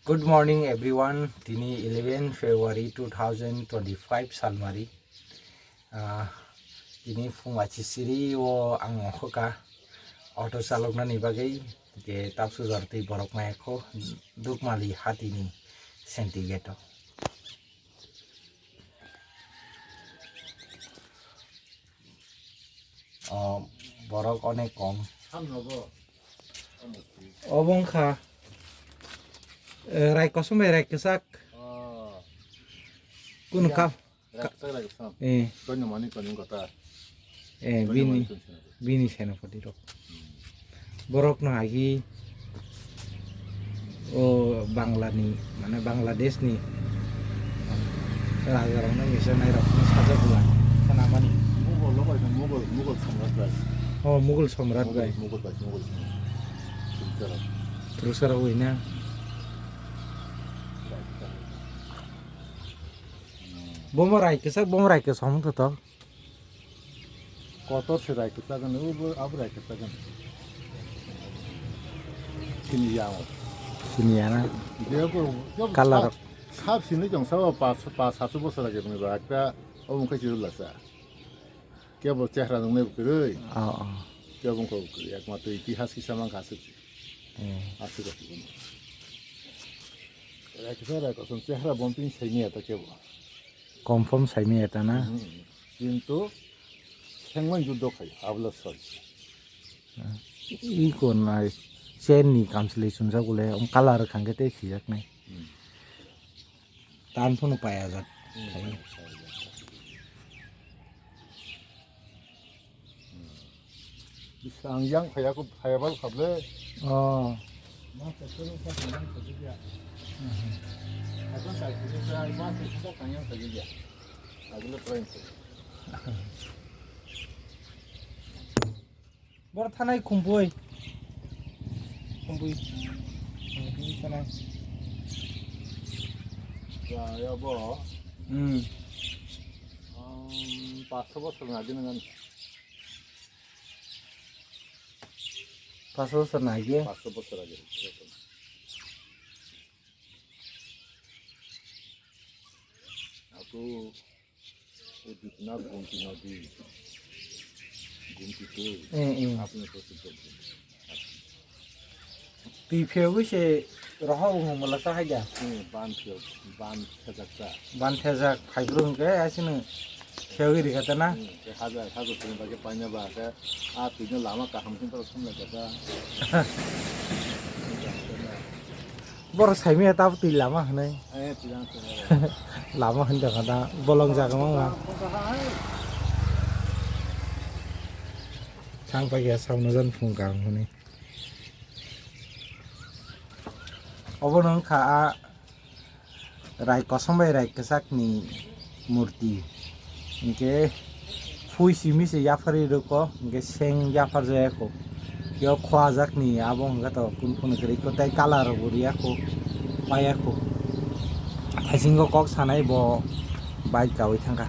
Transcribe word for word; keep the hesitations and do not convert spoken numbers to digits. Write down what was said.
Good morning everyone. Tini eleven February two thousand twenty-five salmari. Ah, tini phung achi siri o ang ongkha auto chaloknani bagwi, je tapsu jartwi borok maya kho Dukmali hatini senti gate o. O borok onek kom. Obo wngkha, eh, rai kosom bai rai kwchak. Kunu kap. Eh. Eh, bini, bini senapati rok. Borok no agi o Bangla ni, mane Bangladesh ni raja rok no misa nai rok no sajak bwla khana mani. Mughal rok bai, Mughal, Mughal samrat bai. Oh, Mughal samrat bai. Mughal bai, Mughal samrat. Trusara. Trusara bai na. Bomo rai kisa, bomo rai kisa hum to. Kotor se rai kwchak hwnwi, abo, abo rai kwchak hwnwi. Sini ya o. Sini ya na? Jebo, jebo Color. Sab, sab sini jong sabo pas, pas satu bosor age hwnwi ba ekta obo wngkha chirulasa. Kebo chehra nwngnai bo kwrwi. Oh, oh. Kebo wngkha bo kwrwi. Ekmatwi itihas kisa mankha aswk. Eh. Aswk aswk. Rai kwchak rai kosom chehra bomping saimaya ta kebo. Confirm saimaya ta na? Mhm. Kintu sengmani juddo khai, abla soi. I kon nai chain ni kamsli chumjak bole, um, color khangke tei sijak nai. Hmm. Tan phano paya jak. Hmm, khai. Paya jak. Hmm. Bisang yang phaya ko, phaya bal khable. Oh. Bor thanai khumpui. Khumpui. Khumpui thanai. Ya, ya, bo. Hmm. Um, pas bosor na gini kan. Pas bosor na gini? Pas bosor na gini. Aku Udit na Gumti nodi. Gumti tu. Eh, eh. Apni to sujud. Twi phiyogwi se rohor wngmala sa hai da. Eh, ban phiyog, ban thejak ta. Ban thejak phaibrung ke asini phiyogwi rikata na. Hmm, ke hajar, hajar tini bagi panya ba ke. Ah, tini lama kaham sini terus pun lagi ta. Bor saimaya tabuk twi lama hwnwi. Eh, twi lama hwnwi. Lama hwnwi tongkha da, bolong jaga mangma. Thang paikha sauna jan phung kaham hwnwi. Obono wngkha a rai kosom bai rai kwchakni murti. Hinkhe phui simi se yapharwi rwkho, hinkhe seng yapharjaya kho. Yo khua jakni abo hwnkhe to kun kun kwrwi kho, tei colour bo riya kho, paya kho. Thaisingo kok sanai bo bike kaui thangkha.